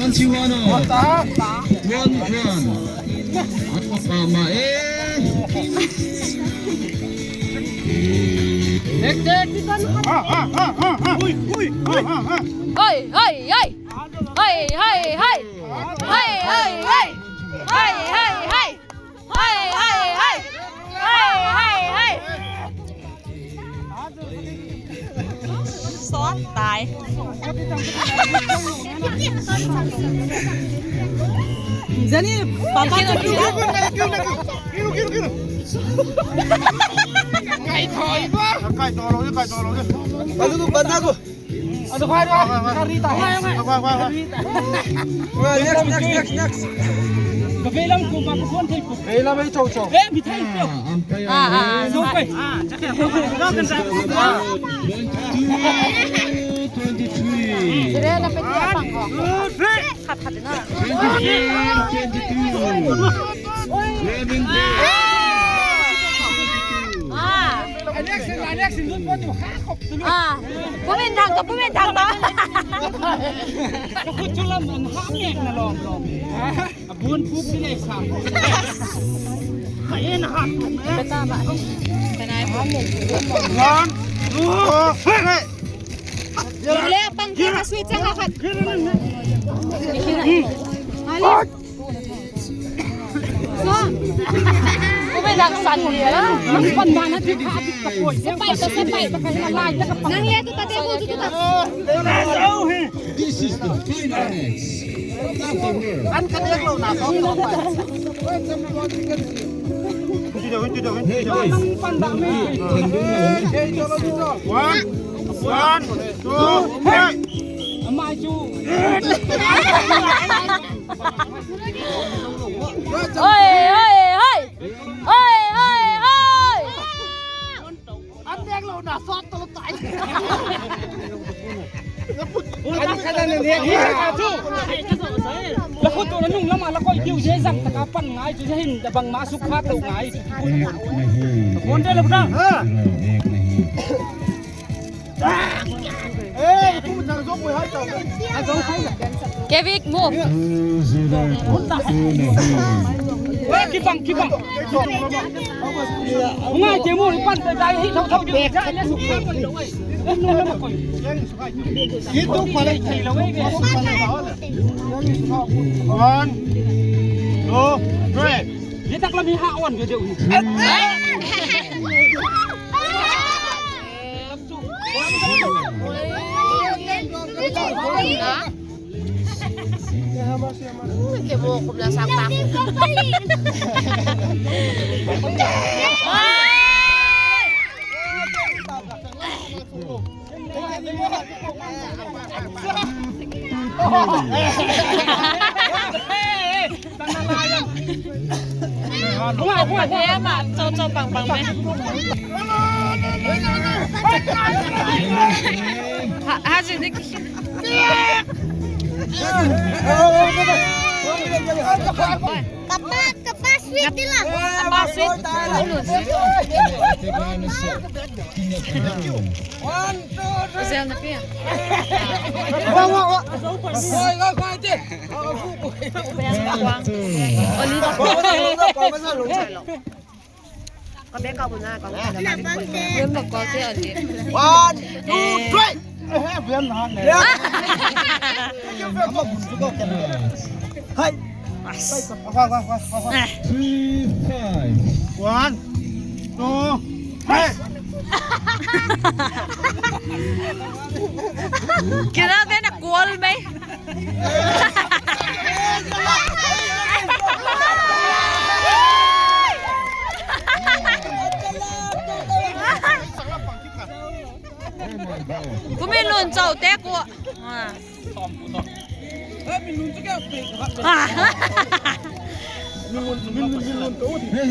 21 all. 1-1. Tama eh. Oi, oi, oi. Oi, oi, oi. Oi, oi, oi. Oi, oi, oi. Oi, oi, oi. Oi, oi, oi. ซอสตาย Ah, 22, 23. จะได้เราไปเที่ยวฝั่งของขัดขัดหน้า 24, 22. Lemon อ่าอ่าผู้เป็นทางกับผู้เป็นทางต่อไปตามอ่ะไปไหนเรียกปังที่มาสวีทจังค่ะผู้เป็นทางสั่นเดียวไปตัวไปนั่งเล่นตัวเต้กูตัว This is the final match of the world. Hey guys, เฮ้ยเฮ้ยเฮ้ยเฮ้ยเฮ้ยเฮ้ย เกวิกมูฟ เก็บโมกุมแล้วสังปังเฮ้ยมาโจโจปังปังไหมฮาจินิก Kapa, kapa sweet nila. ปาซิเซลนะพี่เริ่มบอกก็เจ้าจี Three, five. กินแล้วเต้นกลัวไหมกูไม่ลุ้นเจ้าเต้กูอ่า Hey,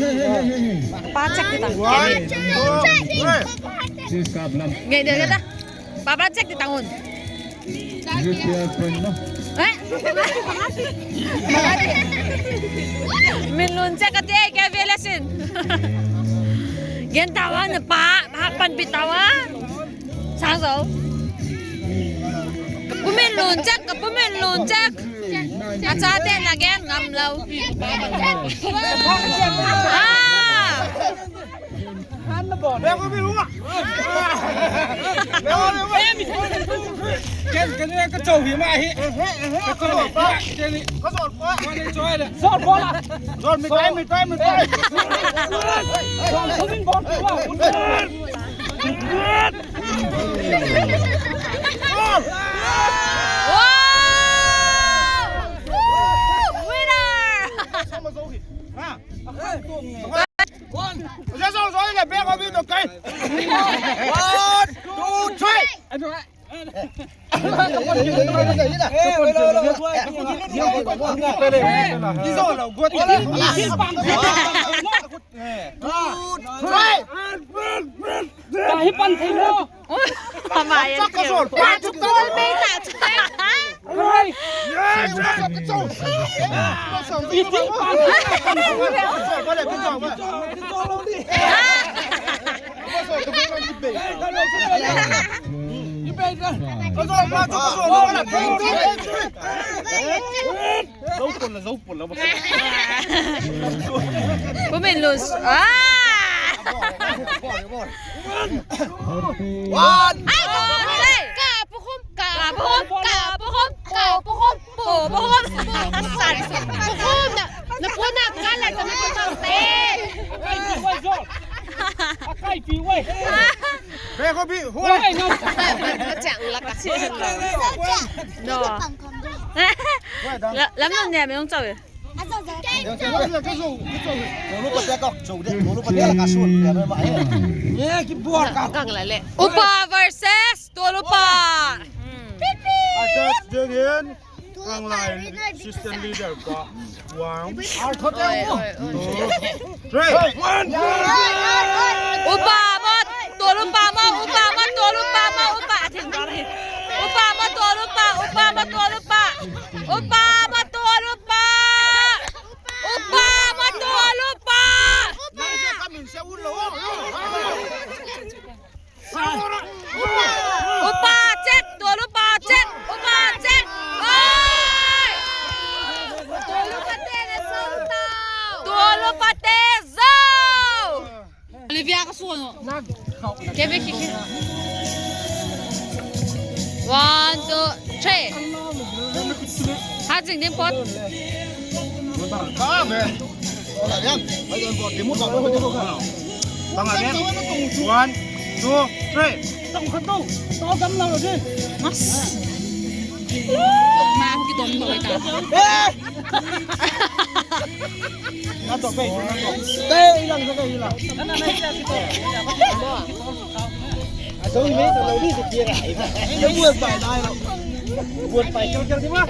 hey, hey, hey, hey. ป้าแจ็คติดตัง Sisap lang. ไงเดี๋ยวนะป้าป้าแจ็คติดตังหุ่น Zipia na. เอ๊ะมินลุ้นแจ็คกันเองแกเวลสินยันตาวันป้าป้าปันปิดตาวันสางสาวกูไม่ลุ้นแจ็คกับกูไม่ลุ้นแจ็ค A cha te na gen ngam lo. Ah! Wow! Woo! Winner! Pumin lose. Ah! One. Ay, ka pukum ka pukum ka pukum ka pukum po pukum san Pukum na napuna kala sa naputang No. Lắm rồi nè, mình không chơi. Upa versus Tolupa. System leader one, Upa mo Tolupa mo Upa mo Tolupa mo Upa Upa mo Tolupa Upa mo Tolupa Upa mo Tolupa Upa mo Tolupa Upa chết Tolupa chết Upa chết. Ôi! Tolupa te zo. Olivia ka suno. Kevin kiki. One, two, three. Hát dình đến pot. One, two, three. Mang cái đống nồi ta.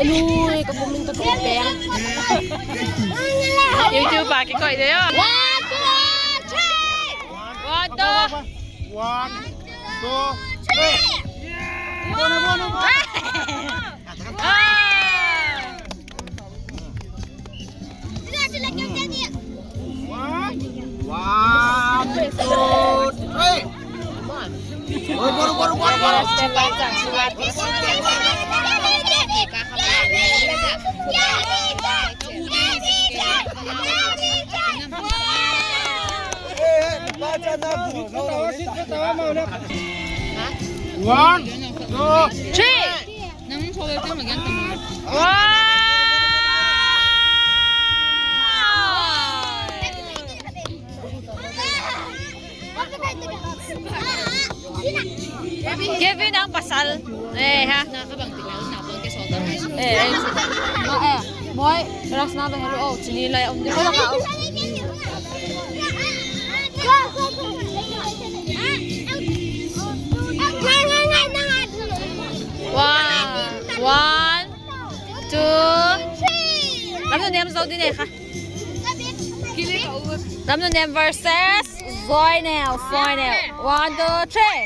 Lui, có mình có cái bé. YouTube bà cái gọi đấy à. One, two, three. One, two. One, two, three. Ah! One, two, three. One, two, Three. Wow! Kevin ang pasal. Eh ha. Eh eh. Ma eh. Moy, ras na ba hello oh, chinilay om di ko na ka. One, one, two. Lam nu nem zo din eh ha. Lam nu nem versus Zoinel, Zoinel. One, two, three.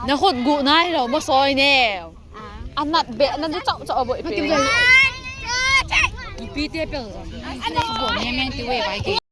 Nó khột gụ này rồi mà soi nè. Ăn nặt bẹ nó cứ chậu chậu bội.